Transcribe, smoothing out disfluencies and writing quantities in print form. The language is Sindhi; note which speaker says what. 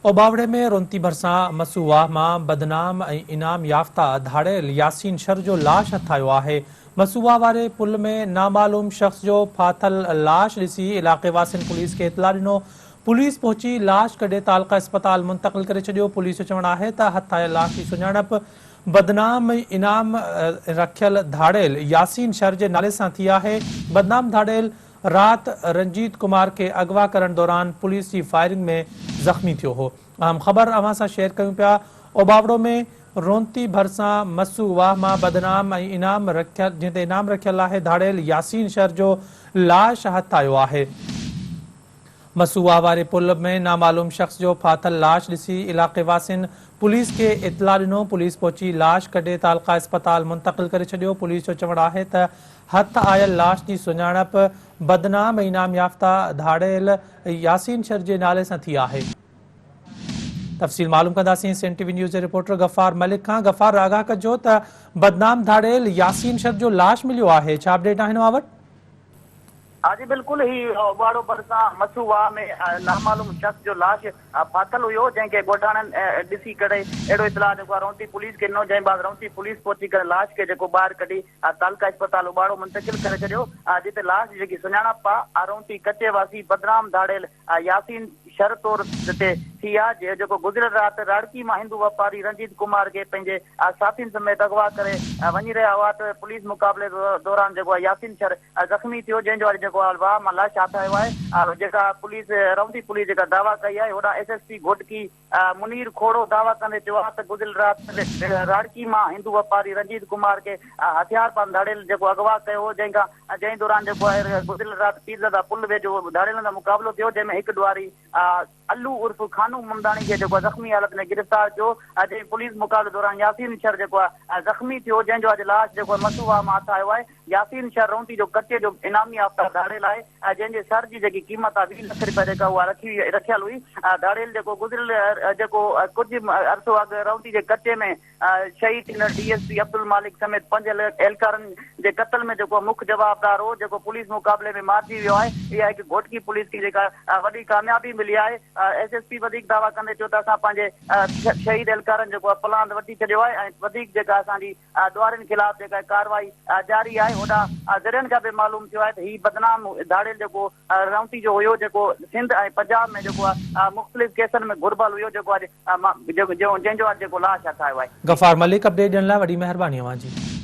Speaker 1: اوٻاوڙي ۾ رونتي ڀرسان مسو واهه مان بدنام ۽ انعام يافته ڌاڙيل ياسين شر جو لاش هٿ آيو آهي. مسو واهه واري پل ۾ نامعلوم شخص جو ڦاٿل لاش ڏسي علائقي واسين پوليس کي اطلاع ڏنو. پوليس پهچي لاش ڪڍي تعلقه اسپتال منتقل ڪري ڇڏيو. پوليس جو چوڻ آهي ته هٿ آيل لاش جي سڃاڻپ بدنام ۽ انعام رکيل ڌاڙيل ياسين شر جي نالي سان ٿي آهي. بدنام ڌاڙيل رات رنجيت ڪمار کي اغوا ڪرڻ دوران پوليس جي فائرنگ ۾ زخمي ٿيو هو. اهم خبر اوهان سان شيئر ڪيون پيا اوٻاوڙو ۾ رونتي ڀرسان مسو واهه مان بدنام ۽ انعام رکيل جنهن تي انعام رکيل آهي ڌاڙيل ياسين شر جو لاش هٿ آيو آهي. مسو واهه واري پل ۾ نامعلوم شخص جو ڦاٿل لاش ڏسي علائقي واسين پوليس کي اطلاع ڏنو، پوليس پهچي لاش ڪڍي تعلقه اسپتال منتقل ڪري ڇڏيو، پوليس جو چوڻ آهي ته هٿ آيل لاش جي سڃاڻپ بدنام ۽ انعام يافته ڌاڙيل ياسين شر جي نالي سان ٿي آهي. تفصيل معلوم ڪنداسين سين ٽي وي نيوز جي رپورٽر غفار ملڪ کان، غفار آگاهه ڪجو ته بدنام ڌاڙيل ياسين شر جو لاش مليو آهي ڇا اپڊيٽ آهن اوهان وٽ؟
Speaker 2: ها جي بلڪل هي اوٻاڙو ڀرسان مسو واهه ۾ نامعلوم شخص جو لاش ڦاٿل هيو جنهن کي ڳوٺاڻن ڏسي ڪري اهڙو اطلاع جيڪو آهي رونتي پوليس کي ڏنو جنهن بعد رونتي پوليس پهچي ڪري لاش کي جيڪو ٻاهر ڪڍي تعلقه اسپتال اوٻاڙو منتقل ڪري ڇڏيو جتي لاش جي جيڪي سڃاڻپ آهي رونتي ڪچي واسي بدنام ڌاڙيل ياسين شھر طور تي ٿي آ جيڪو گذريل رات راڙڪي مان هندو واپاري رنجيت ڪمار کي پنهنجي ساٿين سميت اغوا ڪري وڃي رهيا هئا ته پوليس مقابلي دوران جيڪو ياسين شھر زخمي ٿيو جنهن جو اڄ جيڪو واهه مان لاش هٿ آيو آهي جيڪا پوليس رونتي پوليس جيڪا دعويٰ ڪئي آهي هوڏانهن S S P Ghotki Munir Khuhro دعويٰ ڪندي چيو آهي ته گذريل رات راڙڪي مان هندو واپاري رنجيت ڪمار کي هٿياربند ڌاڙيل جيڪو اغوا ڪيو هو جنهن کان جنهن دوران جيڪو آهي گذريل رات پيرزاده پل ويجهو ڌاڙيلن سان مقابلو ٿيو جنهن ۾ هڪ ڏوهاري الو عرف خانو ممداڻي کي جيڪو زخمي حالت ۾ گرفتار ڪيو جنهن پوليس مقابلي دوران ياسين شر جيڪو آهي زخمي ٿيو جنهن جو اڄ لاش جيڪو آهي مسووا مان هٿ آيو آهي ياسين شھر رونتي جو ڪچي جو انعامي يافته ڌاڙيل آهي ۽ جنهن جي سر جي جيڪي قيمت آهي 20 لک رپيا جيڪا اها رکي رکيل هئي ڌاڙيل جيڪو گذريل جيڪو ڪجهه عرصو اڳ رونتي جي ڪچي ۾ شهيد ٿيندڙ ڊي ايس پي عبدالمالڪ سميت پنج اهلڪارن جي قتل ۾ جيڪو مک جوابدار هو جيڪو پوليس مقابلي ۾ مارجي ويو آهي اها هڪ گهوٽڪي پوليس کي جيڪا وڏي ڪاميابي ملي آهي ايس ايس پي وڌيڪ دعويٰ ڪندي چيو ته اسان پنهنجي شهيد اهلڪارن جيڪو پلاند وٺي ڇڏيو آهي ۽ وڌيڪ جيڪا اسان جي ڏوهارين خلاف جيڪا ڪارروائي جاري آهي هوڏانهن ذريعن کان به معلوم ٿيو آهي ته هي بدنام ڌاڙيل جيڪو رونتي جو هيو جيڪو سنڌ ۽ پنجاب ۾ جيڪو آهي مختلف ڪيسن ۾ گهربل هيو جيڪو اڄ جنهن جو اڄ جيڪو لاش هٿ آيو آهي.
Speaker 1: غفار ملڪ اپڊيٽ ڏيڻ لاء وڏي مهرباني اوهان جي.